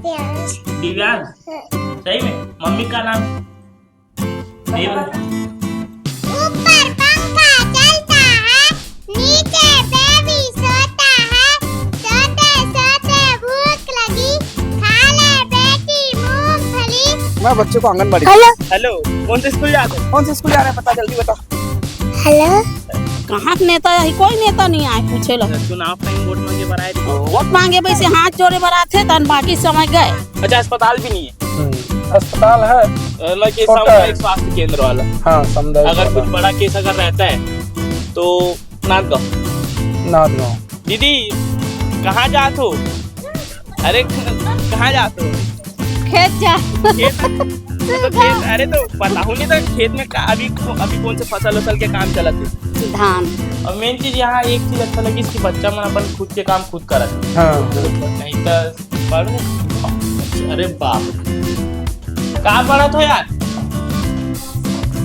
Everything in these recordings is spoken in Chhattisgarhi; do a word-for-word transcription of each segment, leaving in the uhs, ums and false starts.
दिव्यांश। दिव्यांश? सही में? मम्मी का नाम? नहीं पता। ऊपर पंखा चलता है, नीचे बेबी सोता है, सोते सोते भूख लगी, खा ले बेटी मूंगफली। मैं बच्चों को आंगनबाड़ी। हेलो। हेलो, कौन से स्कूल जाते हो? कौन से स्कूल जा रहे हैं, पता जल्दी बता। हेलो। कहाँ के नेता है? कोई नेता नहीं आए पूछे ला। चुनाव टाइम वोट मांगे बर आए थे। वोट मांगे वैसे हाथ जोड़े बर आथे, तन बाकी समय गए। अच्छा, अस्पताल भी नहीं है। हम्म, अस्पताल है। मतलब कि छोटा सामुदायिक है। स्वास्थ्य केंद्र वाला। हाँ, सामुदायिक अगर वाला। कुछ बड़ा केस अगर रहता है तो नांदगांव। नांदगांव। दीदी, कहाँ जात हो? अरे, कहाँ जात हो? खेत जा। खेत? तो खेत, अरे तो बताओ नहीं, तो खेत में का, अभी अभी कौन से फसल वसल के काम चलत है? धान। और मेन चीज यहाँ एक चीज अच्छा लगी कि बच्चा मन अपन खुद के काम खुद करत है। हाँ। नहीं तो पढ़ो। अरे बाप, का पढ़त हो यार?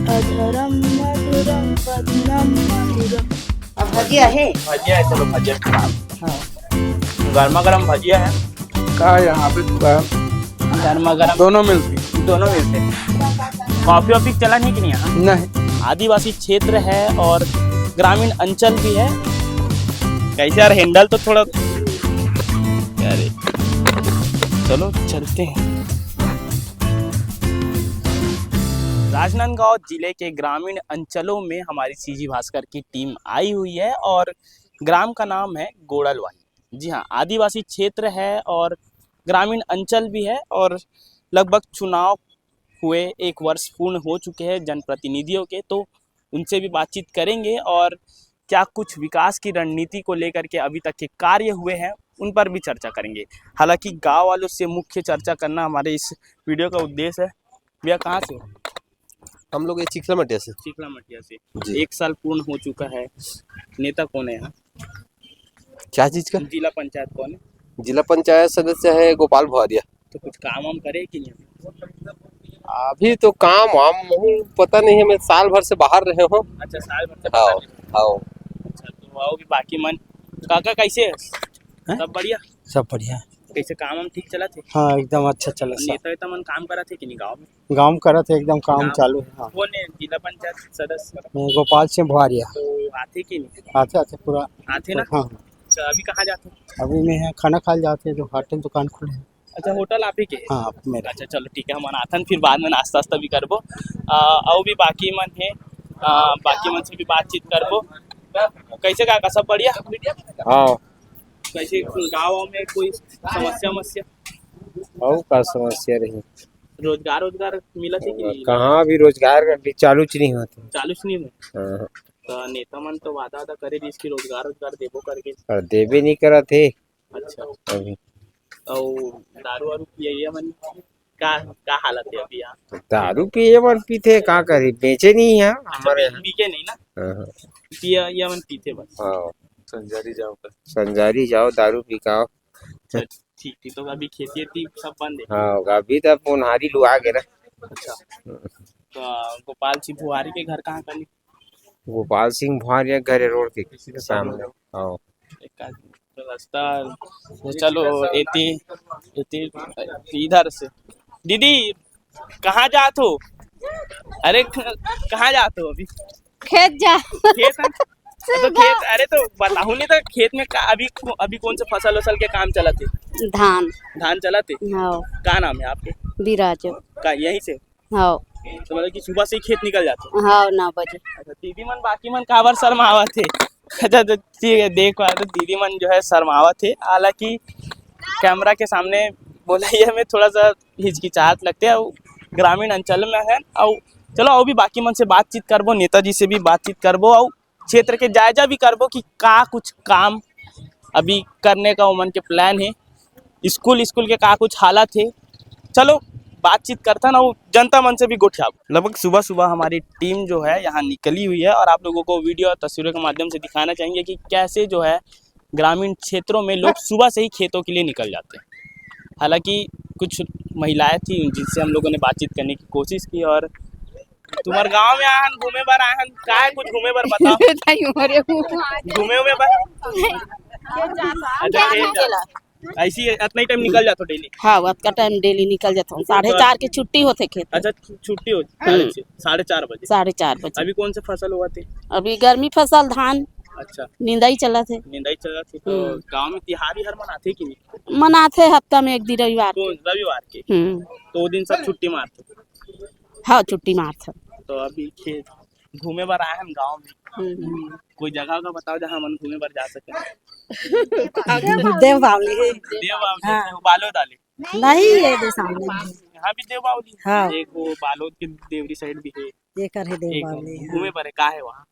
अधरम मधुरम बदनम मधुरम। अब भजिया है? भजिया है, चलो भजिया खा। हाँ। गर्मा गर्म भजिया है। का यहाँ पे दुकान? गर्मा गर्म। दोनों मिलती। दोनों मिलते हैं। कॉफी वॉफी चला नहीं कि नहीं यहाँ? नहीं। आदिवासी क्षेत्र है और ग्रामीण अंचल भी है। कैसे यार, हैंडल तो थोड़ा, अरे चलो चलते हैं। राजनांदगांव जिले के ग्रामीण अंचलों में हमारी सीजी भास्कर की टीम आई हुई है और ग्राम का नाम है गोड़लवाही। जी हाँ, आदिवासी क्षेत्र है और ग्रामीण अंचल भी है और लगभग चुनाव हुए एक वर्ष पूर्ण हो चुके हैं जनप्रतिनिधियों के, तो उनसे भी बातचीत करेंगे और क्या कुछ विकास की रणनीति को लेकर के अभी तक के कार्य हुए हैं, उन पर भी चर्चा करेंगे। हालांकि गांव वालों से मुख्य चर्चा करना हमारे इस वीडियो का उद्देश्य है। भैया, कहाँ से हो? हम लोग ये चिखला मटिया से। चिखला मटिया से। जी। एक साल पूर्ण हो चुका है। नेता कौन है यहाँ? क्या चीज का? जिला पंचायत कौन है? जिला पंचायत सदस्य है गोपाल भौरिया। तो कुछ काम वाम करे कि नहीं? अभी तो काम वाम नहीं, पता नहीं, हमें साल भर से बाहर रहे हो। अच्छा, साल भर से हाँ, बाहर रहे हो। हाँ। अच्छा, तो आओ भी बाकी मन। काका, कैसे है? हैं? सब बढ़िया? सब बढ़िया। कैसे काम वाम ठीक चलत है? हाँ, एकदम अच्छा चलत है। नेता वेता मन काम करत है कि नहीं गाँव में? गाँव में करत है, एकदम काम गाँव चालू है। हाँ। कौन है जिला पंचायत सदस्य? मैं गोपाल सिंह भौरिया। तो आथे कि नहीं? आथे, आथे पूरा। आथे ना? हाँ, हाँ। अच्छा, अभी कहाँ जाते हो? अभी मैं यहाँ खाना खाए ल जाते हैं, जो होटल दुकान खुले हैं। अच्छा, होटल आप ही के? हाँ, आप मेरे। अच्छा, चलो ठीक है, हम आथन, फिर बाद में नाश्ता वास्ता भी करबो। आ, अउ भी बाकी मन है, आ, बाकी मन से भी बातचीत करबो। कैसे काका, सब बढ़िया? हाँ। कैसे गाँव में कोई समस्या वमस्या? अउ का समस्या रही? रोजगार, रोजगार मिलत है कि नहीं? कहाँ भी रोजगार अभी चालू च नहीं होत है। चालू च नहीं होत? हाँ। तो नेता मन तो वादा वादा करे रहिस कि रोजगार, रोजगार देबो करके। पर देबे नहीं करत है। अच्छा। अभी। अउ दारू वारू पिए मन का, का हालत है अभी यहाँ? दारू पिए मन पीथे, का करी, बेचे नहीं है अच्छा, हमारे बी-, यहाँ। बिके नहीं ना? हाँ। पिए ये मन पीथे बस। हाँ। संजारी जाओ का। संजारी जाओ, दारू पी के आओ। अच्छा, ठीक, ठीक। तो अभी खेती वेती सब बंद है? हाँ, अभी तो अब ओन्हारी लुआ गे ना। अच्छा। तो गोपाल सिंह भुआरी के घर कहाँ कनी? गोपाल सिंह भुआरी के घर रोड के सामने। हाँ। एक आध रास्ता, तो चलो, एती, एती, इधर से। दीदी, कहाँ जात हो? अरे, क-, कहाँ जात हो अभी? खेत जा। खेत है? तो खेत, अरे, तो बताओ नहीं, तो खेत में का, अभी को-, अभी कौन से फसल वसल के काम चलत है? धान। धान चलत है? हाँ। का नाम है आपके? बिराजो। का यहीं से? हाँ। तो मतलब कि सुबह से ही खेत निकल जाते हो? हाँ, नौ बजे। अच्छा, दीदी मन, बाकी मन काबर शर्मावत है? अच्छा, तो ठीक है, देख पा रहे हो, दीदी मन जो है शर्मावत है, हालांकि कैमरा के सामने बोला ये हमें थोड़ा सा हिचकिचाहट लगते है, अउ ग्रामीण अंचल में है। अउ चलो, अउ भी बाकी मन से बातचीत करबो, नेताजी से भी बातचीत करबो, अउ क्षेत्र के जायजा भी करबो कि का कुछ काम अभी करने का ओमन के प्लान है, स्कूल, स्कूल के का कुछ हालत है। चलो, बातचीत करथन अउ जनता मन से भी गोठियाबो। लगभग सुबह सुबह हमारी टीम जो है यहाँ निकली हुई है और आप लोगों को वीडियो और तस्वीरों के माध्यम से दिखाना चाहेंगे कि कैसे जो है ग्रामीण क्षेत्रों में लोग सुबह से ही खेतों के लिए निकल जाते हैं। हालांकि कुछ महिलाएं थी जिनसे हम लोगों ने बातचीत करने की कोशिश की। और तुम्हारे गांव में आए हन, घूमे बर आए हन, का है कुछ घूमे बर बताओ। बताइए, हमारे घूमे हुए बर। अच्छा, खेत जा- ऐसी इतना ही टाइम निकल जाता डेली? हाँ, अतका टाइम डेली निकल जाता हूँ। साढ़े चार के छुट्टी होथे खेत में। अच्छा, छु-, छुट्टी हो हम्म। साढ़े छः, साढ़े चार बजे। साढ़े चार बजे। अभी कौन से फसल हुआ थे? अभी गर्मी फसल धान। अच्छा। निंदाई चलत हे। निंदाई चलत हे, तो हम्म। गाँव में तिहार विहार मनाथे कि नहीं? मनाथे हफ्ता में एक दिन रविवार के। कौन, रविवार के? हम्म। तो वो दिन सब छुट्टी मारथे? हाँ, छुट्टी मारथे। तो अभी खेत घूमे बर आए हम गाँव में। हम्म। कोई जगह का बताओ जहाँ हमन घूमे बर जा सके। देव बावली हे। देव बावली, हाँ। वो बालोद वाले। नहीं, ये दे सामने। यहाँ भी देव बावली। हाँ। एक वो बालोद के देवरी साइड भी है। ये कर है देव एक बावली, घूमे हाँ। बर है, का है वहाँ?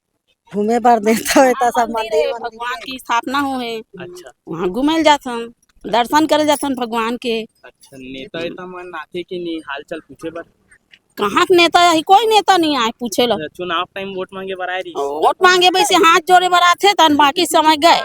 घूमे बर देता है तो सब मंदिर है, मंदिर भगवान है। की स्थापना हो है। अच्छा। वहाँ घूमे ल जाथन, दर्शन करे जाथन भगवान के। अच्छा, नेता एता मन आथे कि नहीं हाल चाल पूछे बर? कहाँ के नेता आही? कोई नेता नहीं आए पूछे ला। अच्छा, चुनाव टाइम वोट मांगे बर आए रही? वोट मांगे वैसे हाथ जोड़े बर आथे, तन बाकी समय गए।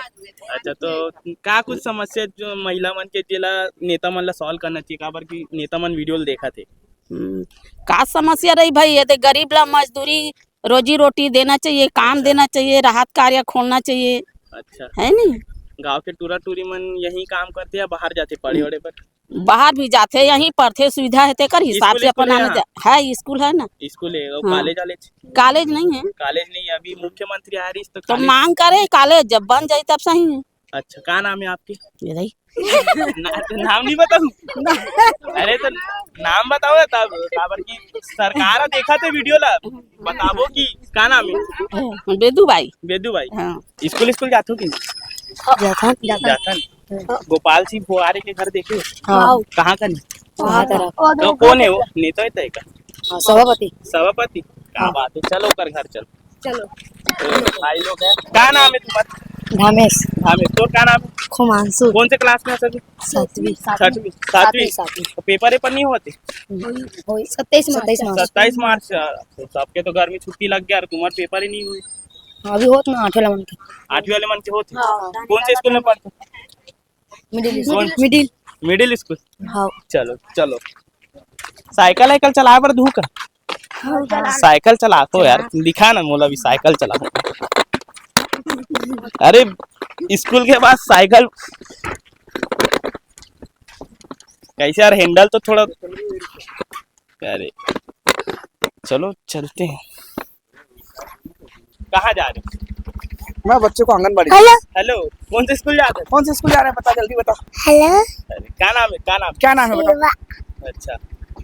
अच्छा, तो का कुछ समस्या जो महिला मन के, जेला नेता मन ला सॉल्व करना चाहिए, काबर कि नेता मन वीडियो ल देखत हे? हम्म, का समस्या रही भाई? ये दे गरीब ला मजदूरी, रोजी रोटी देना चाहिए, काम देना चाहिए, राहत कार्य खोलना चाहिए, अच्छा। है नी? गांव के टूरा टूरी मन यही काम करथे या बाहर जाथे पढ़े वढ़े बर? बाहर भी जाथे, यहीं पढ़थे, सुविधा है तेकर हिसाब स्कूल, से अपन स्कूल आने है? जा-, है, स्कूल है ना। स्कूल है, और हाँ। कॉलेज वॉलेज? कॉलेज नहीं है। कॉलेज नहीं है, अभी मुख्यमंत्री आ रही तो तो कॉलेज मांग करे कॉलेज, जब बन जाए तब सही है। अच्छा, का नाम है आपके? ये रही। ना, नाम नहीं बताऊं? अरे तो नाम बताओ ना तब, काबर की सरकार देखत हे वीडियो ला, बताबो कि का नाम है? बेदू बाई। बेदू बाई। हाँ। स्कूल, स्कूल जाथो कि नहीं? जाथन। जाथन। गोपाल सिंह फुहारे के घर देखे हो? हाँ। कहाँ का नहीं? वहाँ तरफ। तो कौन है वो? नेता वेता है का? हाँ, सभापति। सभापति? क्या हाँ। बात है, चलो ओकर घर चलो। चलो। तो भाई लोग हैं, क्या नाम है तुम्हारा? धामेश। धामेश, तो क्या नाम है? खुमांशु। कौन से क्लास में हो सभी? सातवीं। छठवीं, सातवीं। सातवीं। तो पेपर वेपर नहीं होते? होई, होई। सत्ताईस मार्च। सत्ताईस मार्च। सत्ताईस मार्च, तो सबके तो गर्मी छुट्टी लग गया और तुम्हारा पेपर ही नहीं हुई। हाँ, अभी होत ना आठवीं वाले मन के। आठवीं वाले मन के होत? हाँ। कौन से स्कूल में पढ़ते? मिडिल कौन? स्कूल। मिडिल। Middle school? हाँ। चलो, चलो। साइकिल वाइकिल चलाए बर दू का? हाँ, चला। साइकिल चलाथो यार, दिखा ना मोला भी साइकिल चला। अरे, स्कूल के बाद साइकिल कैसे यार, हैंडल तो थोड़ा, अरे, चलो चलते हैं। कहाँ जा रहे हो? मैं बच्चों को आंगनबाड़ी। हेलो। हेलो, कौन से स्कूल जा रहे हो? कौन से स्कूल जा रहे हैं, बता, जल्दी बता। हेलो। अरे, क्या नाम है, क्या नाम? क्या नाम है, बता। शिवा। अच्छा,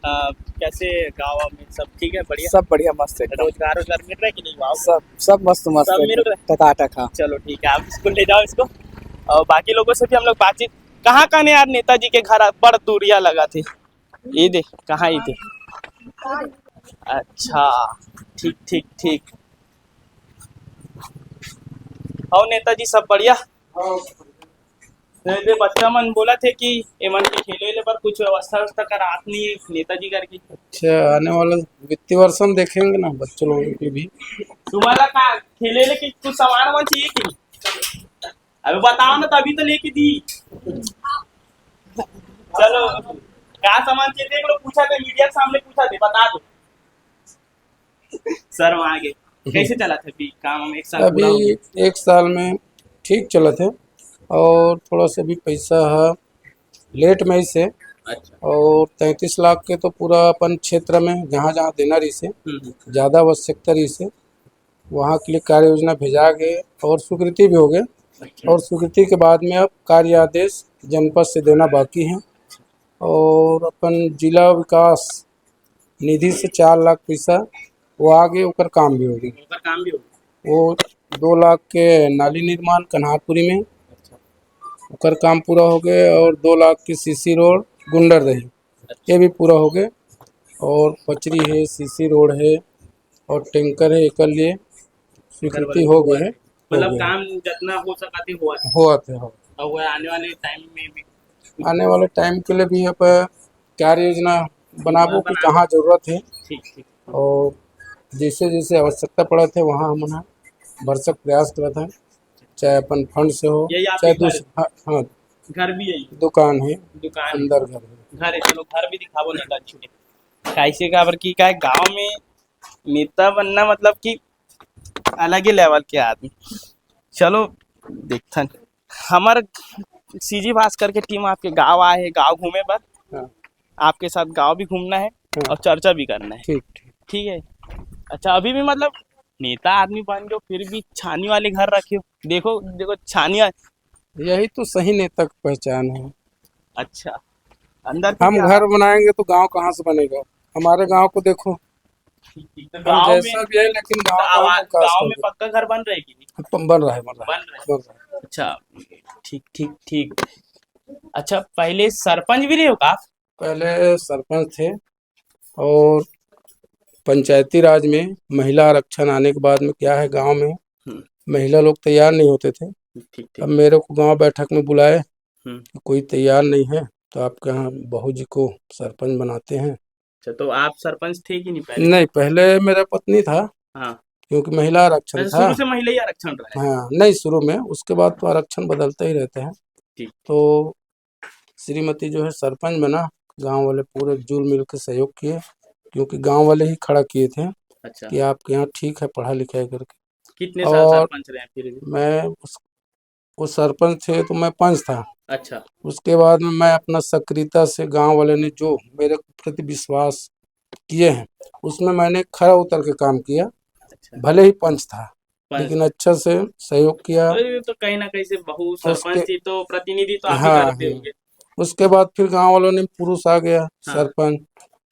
आ, कैसे गाँव में सब ठीक है, बढ़िया? सब बढ़िया, मस्त एकदम। रोजगार, रोजगार मिल रहा है कि नहीं गाँव में? सब, सब मस्त, मस्त सब मिल एकदम। रहा है? टकाटक, हाँ। चलो ठीक है, आप स्कूल ले जाओ इसको। और बाकी लोगों से भी हम लोग बातचीत, कहाँ, कहाँ यार नेताजी के घर बड़ दूरिया लगा थे। ये दे, कहाँ ये दे? अच्छा, ठीक, ठीक, ठीक। और नेताजी सब बढ़िया? तो ये दे बच्चा मन बोला थे कि एमन के खेले ले पर कुछ व्यवस्था, व्यवस्था करात नहीं है नेताजी करके। अच्छा, आने वाला वित्तीय वर्ष हम देखेंगे ना बच्चों लोगों की भी। तुम्हारा का खेले ले कि कुछ सामान वामान चाहिए कि नहीं? अबे बताओ ना, तभी तो लेके दी। चलो, का सामान चाहिए देख लो, पूछा थे, मीडिया के सामने पूछा थे, बता दो। सर वहाँ आगे। कैसे चला था अभी काम? एक साल पूरा हो अभी गया। एक साल में ठीक चला था और थोड़ा सा भी पैसा है लेट में से। अच्छा। और तैंतीस लाख के तो पूरा अपन क्षेत्र में जहाँ जहाँ देना रही से, हम्म, हम्म। ज़्यादा आवश्यकता रही से, वहाँ के लिए कार्य योजना भेजा गए और स्वीकृति भी हो गए। अच्छा। और स्वीकृति के बाद में अब कार्य आदेश जनपद से देना बाकी है। और अपन जिला विकास निधि से चार लाख पैसा वो आ गए, ओकर काम भी हो गए। ओकर काम भी हो गए। वो दो लाख के नाली निर्माण कन्हारपुरी में, अच्छा। ओकर काम पूरा हो गए। और दो लाख के सीसी रोड गुंडरदेही, अच्छा। ये भी पूरा हो गए। और पचरी है, सीसी रोड है और टैंकर है, एकर लिए स्वीकृति हो गए है, हो मतलब गए। काम जितना हो सका थे हुआ है। हुआ थे, हो। और वो आने वाले टाइम में भी आने वाले टाइम के लिए भी अब कार्य योजना बनाबो कि बनाबो। कहाँ जरूरत है। ठीक, ठीक। और जैसे जैसे आवश्यकता पड़त है वहाँ हमन ह भरसक प्रयास करत है, चाहे अपन फंड से हो, यही आपके चाहे घर? दूसरे, हाँ, हाँ, घर भी यही? दुकान है, दुकान। अंदर घर है। घर है, चलो घर भी दिखाबो नेताजी के। कैसे काबर की का गांव में नेता बनना मतलब कि अलग ही लेवल के आदमी। चलो देखथन। हमर सीजी भास्कर के टीम आपके गांव आए हे, गांव घूमे बर। हाँ। आपके साथ गांव भी घूमना है हाँ। और चर्चा भी करना है। ठीक, ठीक। ठीक है। अच्छा, अभी भी मतलब नेता आदमी बन गए हो, फिर भी छानी वाले घर रखे हो। देखो, देखो, छानी आ- यही तो सही नेता की पहचान है। अच्छा, अंदर से हम क्या? घर बनाएंगे तो गांव कहाँ से बनेगा? हमारे गांव को देखो, ठीक, ठीक। तो हम गांव जैसा में, भी है, लेकिन गांव तो का आवाज, विकास गांव कर में दे। पक्का घर बन रहा है कि नहीं? प-, बन रहा है, बन रहा है, बन रहा है। बन रहा है। अच्छा, ठीक, ठीक, ठीक। अच्छा, पहले सरपंच भी रहे हो का आप? पहले सरपंच थे और पंचायती राज में महिला आरक्षण आने के बाद में क्या है, गांव में हम्म। महिला लोग तैयार नहीं होते थे। ठीक, ठीक। अब मेरे को गांव बैठक में बुलाए हम्म। कि कोई तैयार नहीं है, तो आपके यहाँ बहू जी को सरपंच बनाते हैं। अच्छा, तो आप सरपंच थे कि नहीं पहले? नहीं, पहले मेरा पत्नी था, हाँ। क्योंकि महिला आरक्षण अच्छा, था। शुरू से महिला ही आरक्षण रहा है? हाँ, नहीं, शुरू में, उसके बाद तो आरक्षण बदलते ही रहते हैं। ठीक। तो श्रीमती जो है सरपंच बना, गांव वाले पूरे जुल मिल के सहयोग किए, क्योंकि गांव वाले ही खड़ा किए थे अच्छा। कि आपके यहाँ ठीक है पढ़ाई लिखाई करके। कितने साल और सरपंच रहे हैं फिर भी? मैं उस, वो सरपंच थे तो मैं पंच था। अच्छा। उसके बाद में मैं अपना सक्रियता से, गांव वाले ने जो मेरे प्रति विश्वास किए हैं, उसमें मैंने खरा उतर के काम किया। अच्छा। भले ही पंच था, पंच। लेकिन अच्छा से सहयोग किया। अरे, ये तो कहीं ना कहीं से बहू सरपंच उसके थी तो प्रतिनिधि तो आप ही हाँ, करते हाँ। होंगे। उसके बाद फिर गांव वालों ने पुरुष आ गया हाँ। सरपंच,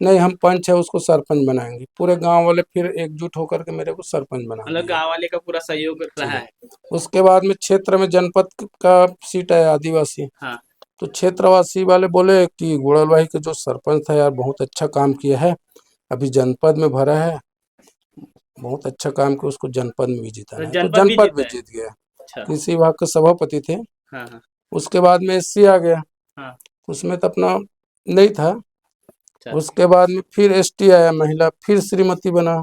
नहीं, हम पंच है, उसको सरपंच बनाएंगे। पूरे गांव वाले फिर एकजुट होकर के मेरे को सरपंच बना मतलब दिया। गांव वाले का पूरा सहयोग रहा जी। है। उसके बाद में क्षेत्र में जनपद का सीट है आदिवासी, हाँ। तो क्षेत्रवासी वाले बोले कि गुड़ल भाई के जो सरपंच था यार, बहुत अच्छा काम किया है, अभी जनपद में भरा है, बहुत अच्छा काम किया, उसको जनपद में भी जिताना तो है। तो जनपद भी जनपद जीता भी है? जीत गया। अच्छा। कृषि विभाग के सभापति थे। हाँ, हाँ। उसके बाद में एससी आ गया। हाँ। उसमें तो अपना नहीं था। अच्छा। उसके बाद में फिर एसटी आया, महिला, फिर श्रीमती बना।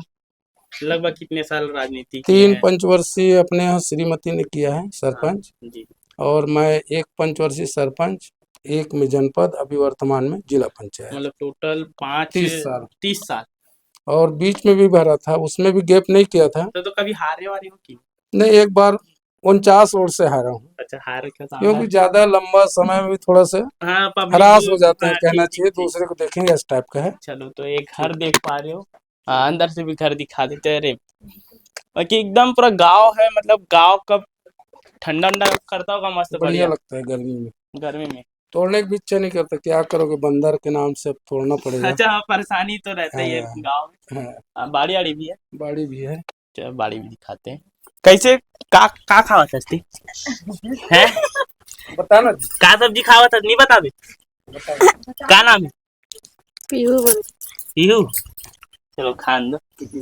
लगभग कितने साल राजनीति की तीन है? पंचवर्षीय अपने यहाँ श्रीमती ने किया है सरपंच। हाँ, जी। और मैं एक पंचवर्षीय सरपंच, एक में जनपद, अभी वर्तमान में जिला पंचायत। मतलब टोटल पाँच, तीस साल। तीस साल। और बीच में भी भरा था, उसमें भी गैप नहीं किया था। तो, तो कभी हारे वारे हो कि? नहीं, एक बार उनचास वोट से हारा हूँ। अच्छा, हार का सामना क्योंकि है। ज्यादा लंबा समय में भी थोड़ा सा हाँ, पब्लिक हरास हो जाते हैं, हाँ, कहना ठीक, चाहिए, ठीक, ठीक। दूसरे को देखेंगे इस टाइप का है। चलो, तो एक घर ठीक। देख पा रहे हो, हाँ, अंदर से भी घर दिखा देते हैं। अरे, बाकी एकदम पूरा गांव है, मतलब गांव का ठंडा ठंडा करता होगा, मस्त बढ़िया बढ़िया। लगता है गर्मी में। गर्मी में। तोड़ने की भी इच्छा नहीं करता, क्या करोगे, बंदर के नाम से अब तोड़ना पड़ेगा। अच्छा, हाँ, परेशानी तो रहता ही है हाँ, गाँव में। हाँ। हाँ, बाड़ी आड़ी भी है। बाड़ी भी है। चलो, बाड़ी भी दिखाते हैं। कैसे, का, का खावत हस ती? हैं? बता ना। का सब्जी खावत हस, नहीं बताबे? बता। का नाम है? पीहू बोल। पीहू? चलो, खान दो।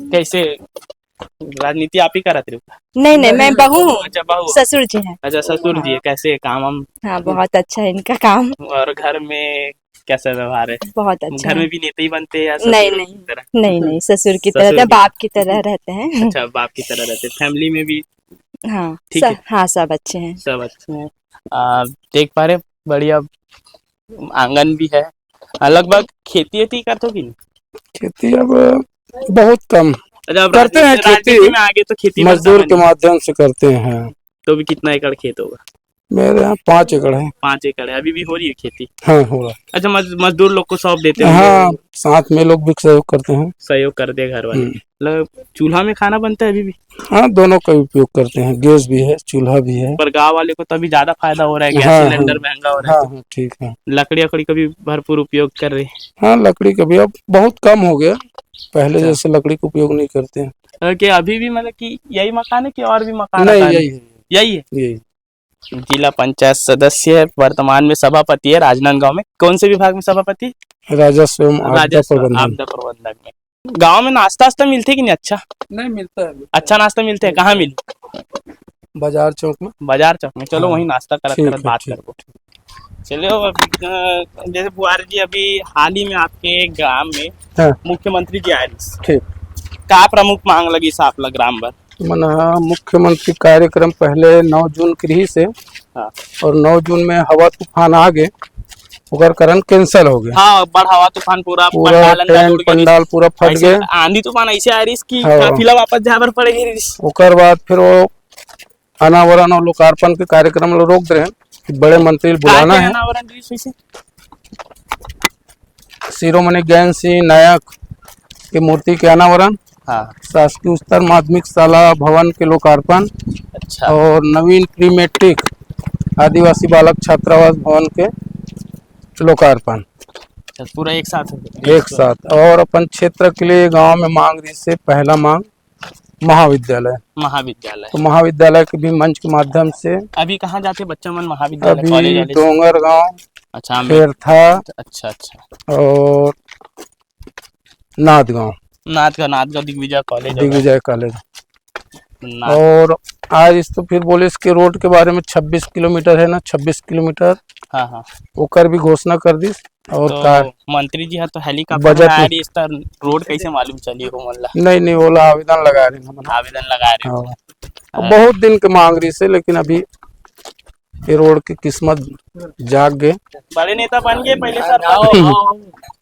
कैसे, राजनीति आप ही करत रहे हो? नहीं, नहीं, मैं नहीं, बहू हूँ। अच्छा, बहू हो। ससुर जी हैं। अच्छा, ससुर जी है, हाँ। कैसे काम हम? हाँ, बहुत अच्छा है इनका काम। और घर में कैसा व्यवहार है? बहुत अच्छा घर है। में भी नेता ही बनते हैं या नहीं, ससुर नहीं, की तरह? नहीं, नहीं, ससुर की तरह ससुर रहते हैं, की बाप की तरह रहते हैं। अच्छा, बाप की तरह रहते हैं। फैमिली में भी हाँ, ठीक स-, है? हाँ, सब अच्छे हैं। सब अच्छे हैं। आ, देख पा रहे, बढ़िया आंगन भी है। आ, लगभग खेती वेती करते हो कि नहीं? खेती अब बहुत कम। अच्छा, अब करते हैं राजनीति, खेती, राजनीति में आगे तो खेती मजदूर करता के नहीं। माध्यम से करते हैं। तो भी कितना एकड़ खेत होगा? मेरे यहाँ पाँच एकड़ है। पाँच एकड़ है, अभी भी हो रही है खेती? हाँ, हो रहा है। अच्छा, मज-, मजदूर लोग को सौंप देते होंगे? हाँ, साथ में लोग भी सहयोग करते हैं। सहयोग कर दे घर वाले। हम्म। मतलब, चूल्हा में खाना बनता है अभी भी? हाँ, दोनों का उपयोग करते हैं, गैस भी है, चूल्हा भी है। पर गांव वाले को तो अभी ज्यादा फायदा हो रहा है, गैस हाँ, सिलेंडर हाँ। महंगा हो रहा है हाँ, तो। हाँ, ठीक है। लकड़ी, लकड़ी का भी भरपूर उपयोग कर रहे हैं। हाँ, लकड़ी का भी अब बहुत कम हो गया, पहले अच्छा। जैसे लकड़ी का उपयोग नहीं करते हैं। तो क्या अभी भी, मतलब कि यही मकान है कि और भी मकान नहीं, अकान है? यही है। यही है? यही। जिला पंचायत सदस्य है, वर्तमान में सभापति है राजनांदगांव में। कौन से विभाग में सभापति? राजस्व एवं आपदा राजस्व प्रबंधन। आपदा प्रबंधन में। गांव में नाश्ता वास्ता मिलथे कि नहीं अच्छा? नहीं मिलता है। अच्छा नाश्ता मिलथे, कहाँ मिलथे? बाजार चौक में। बाजार चौक में, चलो हाँ। वहीं नाश्ता करत ठीक करत है, बात ठीक। करबो। चलो, अभी, अ, जैसे बुआरी जी अभी हाल ही में आपके गांव में हाँ। मुख्यमंत्री जी आए रहिस। ठीक। का प्रमुख मांग लगिस आप ला ग्राम बर? मन ह मुख्यमंत्री कार्यक्रम पहले नौ जून के रहिस हे हाँ। और नौ जून में हवा तूफान आ गे, ओकर कारण cancel हो गे। हाँ, बड़ हवा तूफान पूरा पूरा पंडाल अंडाल टेंट उड़ गे। पंडाल पूरा फट ऐसे गे। आंधी तूफान ऐसे आ रहिस कि हाँ। काफिला वापस जाए बर पड़ गे रहिस। ओकर बाद फिर वो अनावरण और लोकार्पण के कार्यक्रम ल रोक दे रहे हैं। बड़े मंत्री ल का बुलाना के है। अनावरण रहिस वैसे? शिरोमणि ज्ञान सिंह नायक के मूर्ति के अनावरण हाँ। शासकीय उच्चतर माध्यमिक शाला भवन के लोकार्पण अच्छा। और नवीन प्री मैट्रिक आदिवासी बालक छात्रावास भवन के लोकार्पण। अच्छा, पूरा एक साथ हो गया। एक साथ। और अपन क्षेत्र के लिए गांव में मांग रहिसे, पहला मांग महाविद्यालय। महाविद्यालय। तो महाविद्यालय के भी मंच के माध्यम से अभी कहाँ जाथे बच्चा मन महाविद्यालय, अभी कॉलेज वॉलेज? डोंगरगांव, अच्छा, मैं खेरथा अच्छा, अच्छा। और नाथगांव। नाथगांव, नाथगांव दिग्विजय कॉलेज होगा। दिग्विजय कॉलेज। नाथ- और आज इस तो फिर बोलिस कि रोड के बारे में, छब्बीस किलोमीटर है ना, छब्बीस किलोमीटर, हाँ, हाँ। ओकर भी घोषणा कर दिस। और तो का मंत्री जी हा तो हेलीकॉप्टर बजट में में आए रहिस, त रोड कैसे मालूम चली हो मन ला? नहीं, नहीं, ओला आवेदन लगा रहे हैं हम। आवेदन लगा रहे हो। हाँ। हाँ। बहुत दिन के मांग रहिसे, लेकिन अभी ये रोड की किस्मत जाग गए। बड़े नेता बन गए पहले सर। आओ, आओ।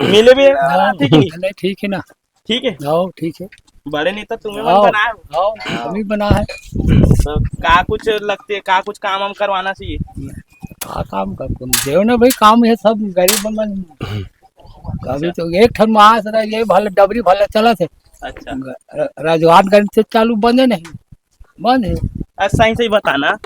मिले भी हाँ, ठीक नहीं? नहीं, ठीक है ना। ठीक है? आओ, ठीक है। बड़े नेता तुम्हें मन आओ, बनाए हो। आओ, हम ही बना है। तो का कुछ लगते, का कुछ काम हम करवाना चाहिए? का काम कर तुम? देव ना भाई, काम ये सब गरीब मन। अभी अच्छा। तो एक ठन महास रह गए, भले डबरी भले चलत है। अच्छा। र-, राजवान गण से चालू बंदे नहीं, बंद है। अच्छा, सही सही बताना,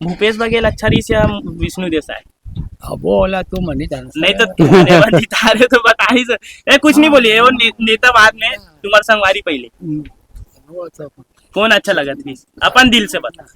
भूपेश बघेल अच्छा रहिस या विष्णु देव साय? अब वो वाला तो मैं नहीं जानता। नहीं तो तुम्हारे वाली तारे तो बता ही सक-, ए, कुछ नहीं हाँ। बोलिए, वो ने-, नेता बाद में, तुम्हारे संगवारी पहले। हम्म, वो तो कौन अच्छा लगत रहिस? अपन दिल से बता।